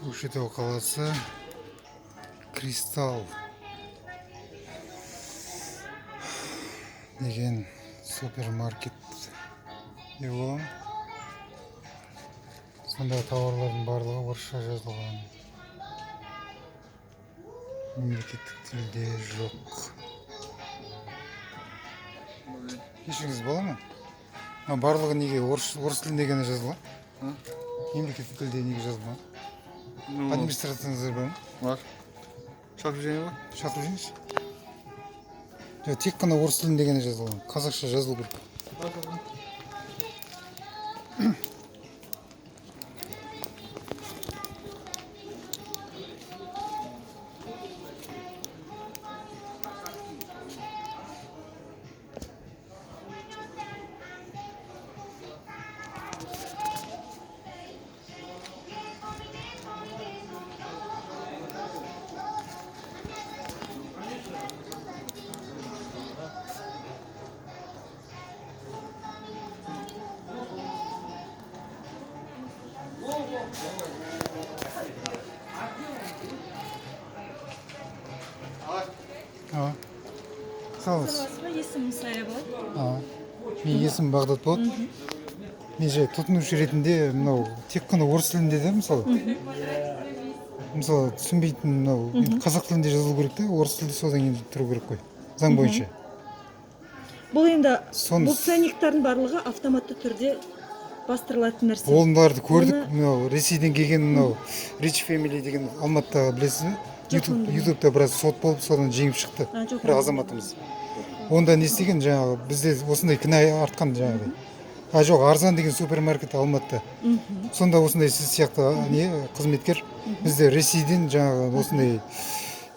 Көкшетау қаласы, Кристалл деген супермаркет деп бола ма? Сонда тауарлардың барлығы орысша жазылған, мемлекеттік тілде жоқ. Кешіріңіз, бола ма? Мына барлығы неге орыс тілінде ғана жазылған? А? Мемлекеттік тілде неге жазылмаған? Ну, Администрацияңыздар бар ма? Бар. Шақырып жіберейін ба? Шақырып жіберіңізші. Жоқ, тек қана орыс тілінде ғана жазылған, қазақша жазылу керек. А, саламатсыз. Саламатсыз ба, есімім Сая болады. А, менің есімім Бағдат болады. Мен жай тұтынушы ретінде, мынау тек қана орыс тілінде де, мысалы түсінбейтін, мынау енді қазақ тілінде жазылу керек та, орыс тілді содан кейін тұру керек қой заң бойынша. Бұл енді бұл ценниктардың барлығы автоматты түрде бастырылатын нәрсе. Оларды көрдік. Оны- Мынау Ресейден келген, мынау Rich Family деген Алматыдағы, білесіз бе? Жоқ, Ютуб, оны білмеймін. Ютубта біраз сот болып, содан жеңіп шықты А, жоқ, бір оны азаматымыз. Онда не істеген? Жаңағы бізде осындай кінә артқан жаңағыдай, а жоқ, арзан деген супермаркет Алматыда. Сонда осындай сіз сияқты не қызметкер бізде Ресейден жаңағы осындай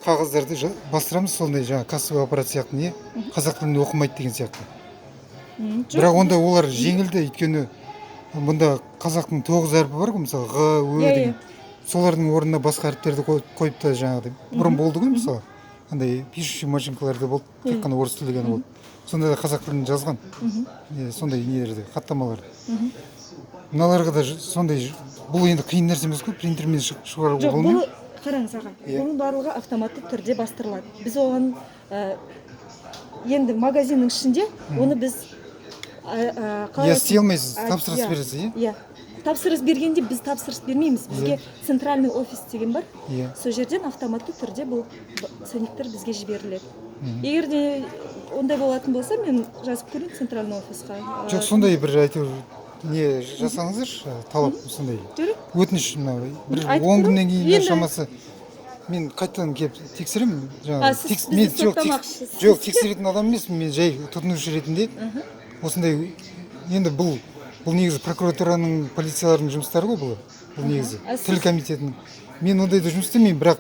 қағаздарды бастырамыз, сондай жаңағы кассовый аппарат сияқты, не қазақ тілінде оқымайды деген сияқты. Жоқ, Бірақ онда олар жеңілді, өйткені бұнда қазақтың тоғыз әрпі бар ғой, мысалы, ғ, ө деген. Солардың орнына басқа әріптерді қойып та, жаңағыдай бұрын болды ғой, мысалы, андай пишущий машинкаларда болды, тек қана орыс тілі ғана болды, сонда да қазақ тілін жазған. Сондай нелерде, хаттамаларда. Мыналарға да сондай бұл енді қиын нәрсе емес қой, принтермен шығаруға Жоқ, болмай бұл ма? қараңыз, аға, Иә. бұның барлығы автоматты түрде бастырылады. Біз оған енді магазиннің ішінде оны біз қалай Иә, істей алмайсыз, тапсырыс бересіз, иә? Иә. Тапсырыс бергенде біз тапсырыс бермейміз. Бізге центральный офис деген бар. Сол жерден автоматты түрде бұл ценниктер бізге жіберіледі. Егер де ондай болатын болса, мен жазып көрейін центральный офисқа. Жоқ, сондай бір әйтеуір не жасаңыздаршы, талап сондай. Жарайды. Өтініш, мынау бір Айтып 10 көрейін. күннен кейін Енді- шамасы мен қайтадан келіп тексеремін жаңағы. А, сіз бізді Мен жоқ, соттамақшысыз. Жоқ, тексеретін адам емеспін, мен жай тұтынушы ретінде осындай енді бұл негізі прокуратураның, полициялардың жұмыстары ғой бұл негізі А сіз- тіл комитетінің. Мен ондайда жұмыс істемеймін, бірақ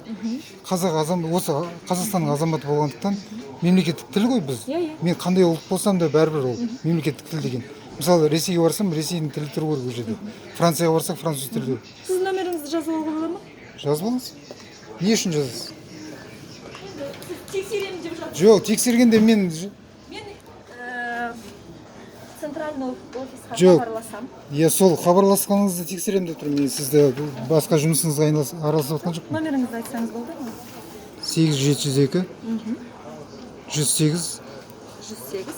қазақ азам, осы Қазақстанның азаматы болғандықтан, мемлекеттік тіл ғой біз. Иә, иә. Мен қандай ұлт болсам да, бәрібір ол мемлекеттік тіл деген. Мысалы, Ресейге барсам, Ресейдің тілі тұру керек ол жерде, Францияға барсақ, француз тілі. Сіздің номеріңізді жазып алуға бола ма? Жазып алыңыз. Не үшін жазасыз? Сіз тексеремін деп жатырсыз. Жоқ, тексергенде мен Мен центральный офисқа Жоқ. хабарласам. Иә, сол хабарласқаныңызды тексеремін деп тұрмын. Мен сізді басқа жұмысыңызға араласып жатқан жоқпын. Номеріңізді айтсаңыз болды ма? 8 702 108 108.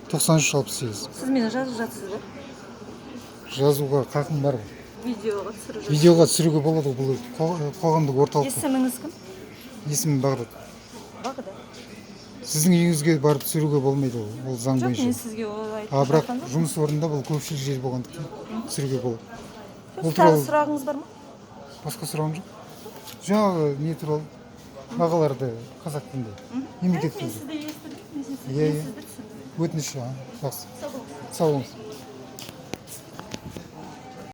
93 68. Сіз мені жазып жатсыз ба? Жазуға қақым бар ғой. Видеоға түсіріп жатсыз. Видеоға түсіруге болады ғой, бұл қоғамдық орталық қой. Есіміңіз кім? Есімім Бағдат. Бағдат. Сіздің үйіңізге барып түсіруге болмайды, ол заң Жоқ, мен бойынша. сізге олай А бірақ айтқан жоқпын. жұмыс орнында, бұл көпшілік жер болғандықтан, түсіруге болады. Жоқ, Бұл тағы туралы- сұрағыңыз бар ма? Басқа сұрағым жоқ. Жаңағы не туралы, бағаларды қазақ тілінде, мемлекеттік Мен тілде. сізді естідім, мен сізді, Иә, мен иә. сізді түсіндім. Өтініш, жақсы. Сау болыңыз. Сау болыңыз.